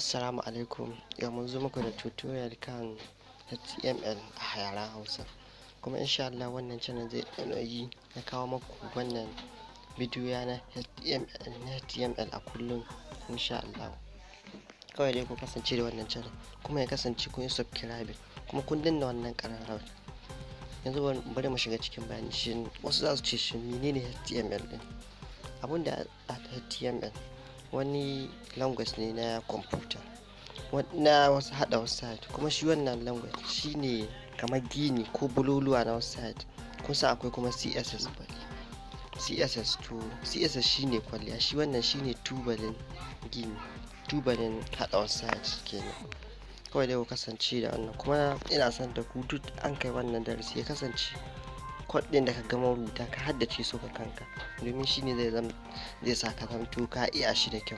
Assalamu alaikum. Yau mun zo muku da tutorial kan HTML a yaren Hausa. Kuma insha Allah wannan channel zai yi na kawo muku wannan bidiyo na HTML a kullum insha Allah. Kawai dai ku kasance da wannan channel, kuma ya kasance kun yi subscribe kuma kun danna wannan ƙararrawar. Yanzu bari mu shiga cikin bayani. Shin wasu za su ce, shin menene HTML din? Abinda HTML wani language ne na kwamfuta na wasu hada website, kuma shi wannan language shine kamar gini ko bululuwa na website. Kun san akwai kuma CSS, CSS. To CSS shine kwalliya, shi wannan shine tubalin gini, tubalin hada website kenan. Kawai dai ku kasance da wannan, kuma ina son da ku duk an kai wannan darasi ya kasance code ɗin da ka gama rubuta ka haddace su ga kanka, domin shine zai sa ka zamto ka iya shi da kyau.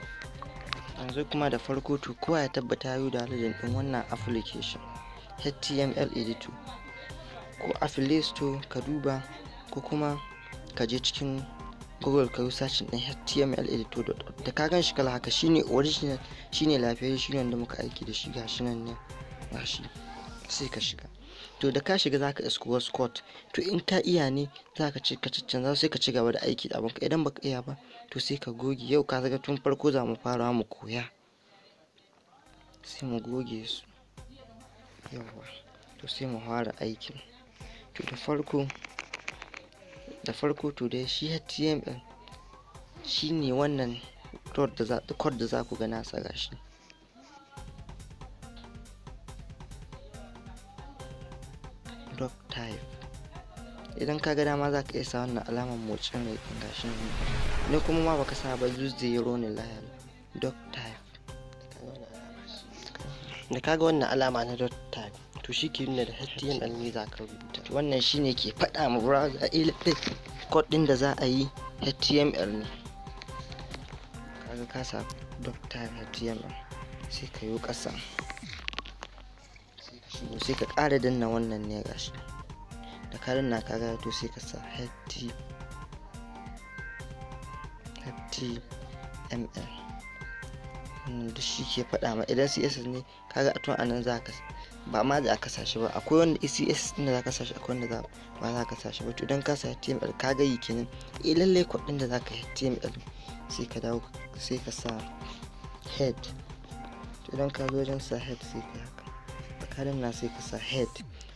Yanzu kuma da farko, to kowa ya tabbata yi downloading din wannan application HTML editor, ko a Play Store ka duba, ko kuma ka je cikin Google ka yi searching din HTML editor. Da ka gan shi kala haka, shine original, shine lafiyayye, shine wanda muka aiki da shi. Gashi nan ne, gashi, sai ka shiga. To da ka shiga zaka isko wasu code. To in ka iya ne zaka ci ka caccanza, sai ka ci gaba da aiki da abinka. Idan baka iya ba, to sai ka goge. Yau ka ga tun farko za mu fara mu koya, sai mu goge su. Yawwa, to sai mu fara aikin. To da farko, to dai shi HTML shine wannan code da za ku ga nasa, gashi doc type. Idan ka ga dama za ka iya sa wannan alamar motsin rai ɗin, gashi nan ne. Kuma ma baka sa ba, zero ne layal doc type. Da kaga wannan alama na dot type, to shi ke nuna da HTML ne za ka rubuta. Wannan shine ke faɗa ma browser eh code ɗin da za a yi HTML ne. Kaga ka sa doc type HTML, sai ka yi ƙasa, sai ka shigo, sai ka ƙara danna wannan ne, gashi. Da ka danna ka ga, to sai ka sa HTML. Wannan duk shi ke faɗa ma. Idan CSS ne, kaga a tun anan za ka ba ma da aka sashi ba. Akwai wanda CSS din da za ka sashi, akwai wanda ba za ka sashi ba. To idan ka sa HTML, ka ga yi kenan, eh lallai code ɗin da za ka HTML. Sai ka dawo, sai ka sa head. To idan ka zo wajen sa head, sai ka haka tsakanin na, sai ka sa head.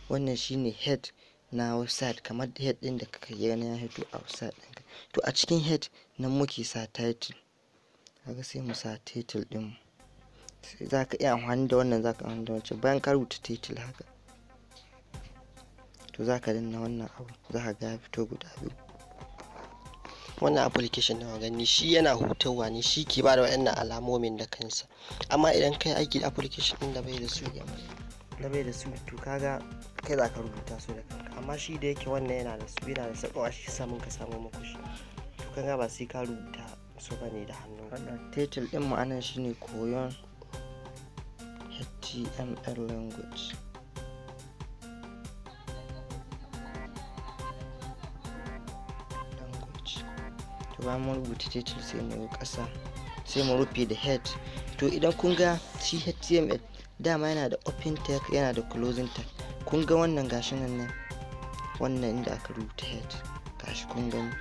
Wannan shine head na website, kamar head ɗin da kaka gani ya hito a website ɗinka. To a cikin head nan muke sa title. Kaga sai mu sa title ɗin. Za ka iya amfani da wannan, za ka amfani da wancan. Bayan ka rubuta title haka, to za ka danna wannan abu, za ka ga ya fito guda biyu. Wannan application da gani, shi yana hutawa ne, shi ke bada waɗannan alamomin da kansa. Amma idan kai aiki da application ɗin da bai da su, to kaga kai za ka rubuta su da kanka. Amma shi da yake wannan yana da su, yana da sauƙawa, shi sa mun ka samu muku shi. To kaga ba sai ka rubuta su bane da hannu. Wannan title ɗin mu anan shine koyon HTML language. To bayan mun rubuta title, sai mu yi ƙasa, sai mu rufe da head. To idan kun ga shi HTML dama yana da open tag, yana da closing tag. Kun ga wannan, gashi nan ne, wannan inda aka rubuta head, gashi, kun gani,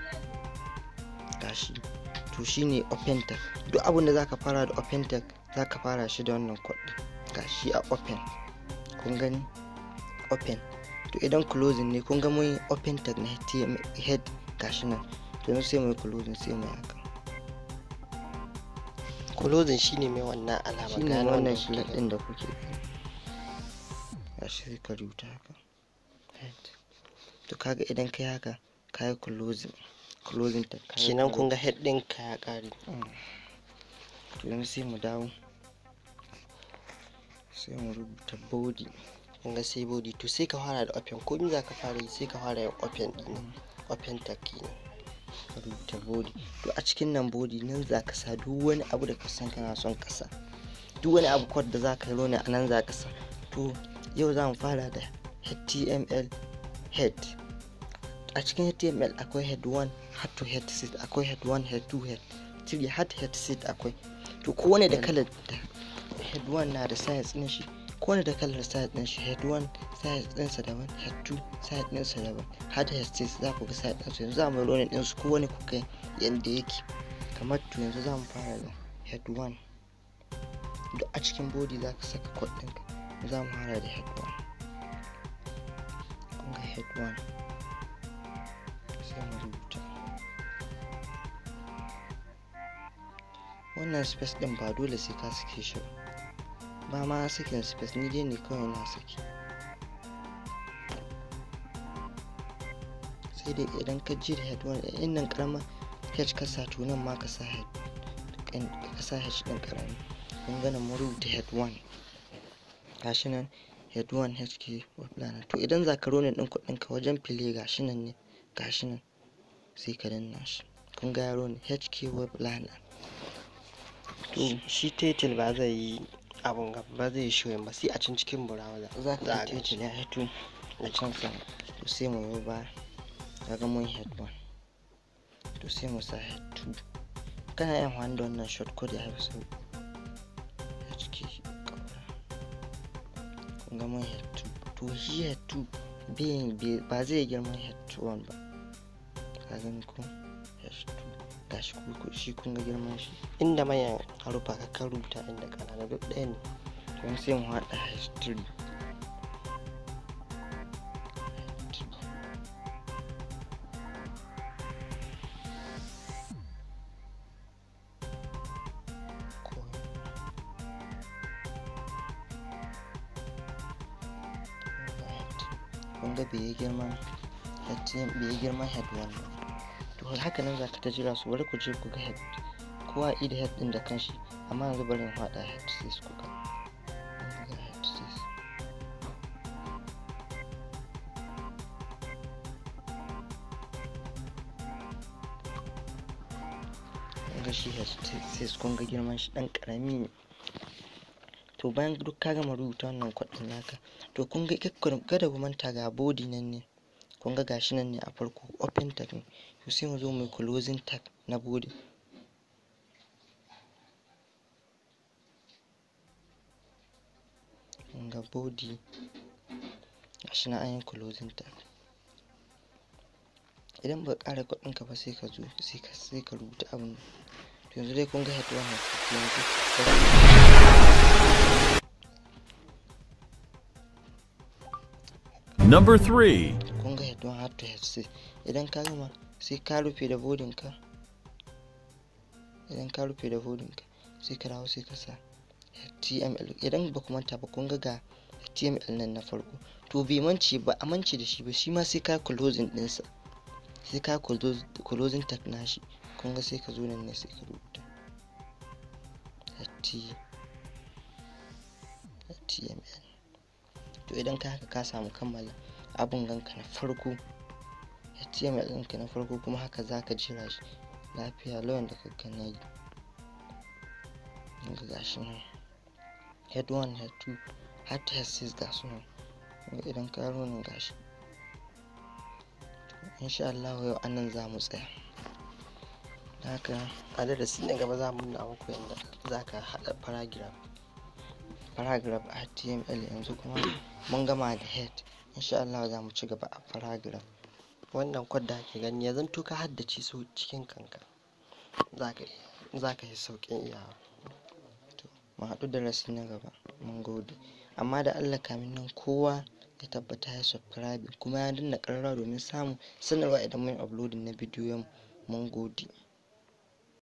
gashi. To shine open tag. Duk abin da zaka fara da open tag, zaka fara shi da wannan code din, gashi a open, kun gani, open. To idan closing ne, kun ga mun yi open tag na HTML head, gashi nan. To yanzu sai mu yi closing, sai mu yi haka. Closing shine mai wannan alama. Shine wannan shi din da kuke gani, gashi. Sai ka rubuta haka head. To kaga idan kai haka, ka yi closing tag. Kenan kun ga head ɗin ka ya ƙare. To yanzu sai mu dawo, sai mu rubuta body. Kun ga sai body. To sai ka fara da open. Ko za ka fara yi, sai ka fara yin open ɗin, open tag kenan. Ka rubuta body. To a cikin nan body nan za ka sa duk wani abu da ka san kana son ka sa, duk wani abu code da za ka yi a nan za ka sa. To yau za mu fara da HTML head. A cikin HTML akwai head 1 har to head 6. Akwai head 1, head 2, head 3, har head 6 akwai. To kowane da kalar da Head 1 na da size ɗin shi, kowane da kalar size ɗin shi. Head 1 size ɗinsa daban, head 2 size ɗinsa daban, har da head 6 za ku ga size ɗinsu. Yanzu za mu running ɗinsu kowane ku ga yanda yake. Kamar to yanzu za mu fara da head 1. Duk a cikin body za ka saka code ɗinka. Za mu fara da head 1. Kun ga head 1, sai mu rubuta. Wannan space ɗin ba dole sai ka sake shi ba, ba ma sakin space, ni dai ne kawai na saki. Sai dai idan ka ji da head 1 ɗin nan ƙaramar h ka sa, to nan ma ka sa head, ka sa h ɗin ƙarami. Kun ga nan mun rubuta head 1, gashi nan head 1 HK web learner. To idan za ka running ɗin kuɗinka wajen play, gashi nan ne, gashi nan, sai ka danna shi. Kun ga ya running HK web learner. To shi title ba zai yi abun gaba ba, zai yi showing ba, sai a can cikin browser. Za ka za ga a gan shi. Title ya hito a can sama. To sai mu yi ba kaga mun head 1, to sai mu sa head 2. Kana yin amfani da wannan shortcut, ya fi sauƙi. HK kaura. Kun ga mun head 2. To shi head 2 ba zai girman head 1 ba, ka gani ko? Head 2 gashi, shi kun ga girman shi. Inda manyan haruffa ka rubuta, inda ƙanana, duk ɗaya ne. To sai mu haɗa head 3. Kun ga bai yi girman head, bai yi girman head 1 ba. To haka nan za ka ta jira su. Bari ku je ku ga head, kowa i da head din da kanshi. Amma yanzu bari in haɗa head 6 ku ga. Kun ga head 6. Kun ga shi head 6, kun ga girman shi ɗan ƙarami ne. To bayan duk ka gama rubuta wannan code ɗin naka, to kun ga, kada ku manta ga body nan ne. Kun ga gashi nan ne a farko, open tag ne. To sai mu zo mu yi closing tag na body. Kun ga body gashi nan, an yi closing tag. Idan ba ka ƙara code ɗinka ba, sai ka zo sai ka rubuta abin. To yanzu dai kun ga head 1, head 2. Yanzu bari Number 3. Kun ga head 1 har to head 6. Idan ka gama, sai ka rufe da bodin ka. Idan ka rufe da bodin ka, sai ka dawo sai ka sa HTML. Idan ba ku manta ba, kun ga ga HTML nan na farko. To bai mance ba, a mance da shi ba, shi ma sai ka closing ɗinsa, sai ka closing tag nashi. Kun ga sai ka zo nan ne, sai ka rubuta HTML. To idan ka haka, ka samu kammala abun ganka na farko, HTML ɗinka na farko. Kuma haka za ka jira shi lafiya lawan da ka na yi. Ga gashi nan head 1, head 2 har ta head 6, ga su nan. Kun ga idan ka nan gashi. Insha Allah yau anan za mu tsaya. Da haka A darasi na gaba za mu nuna muku yadda za ka haɗa paragraph. Paragraph a HTML. Yanzu kuma mun gama da head, insha Allah za mu ci gaba a paragraph. Wannan code da ake gani, ya zanto ka haddace su cikin kanka, za ka yi sauƙin iyawa. Mu haɗu darasi na gaba, mun gode. Amma da Allah kamin nan, kowa ya tabbata ya subscribe kuma ya danna ƙararrawa domin samun sanarwa idan mun uploading na bidiyon. Mun gode.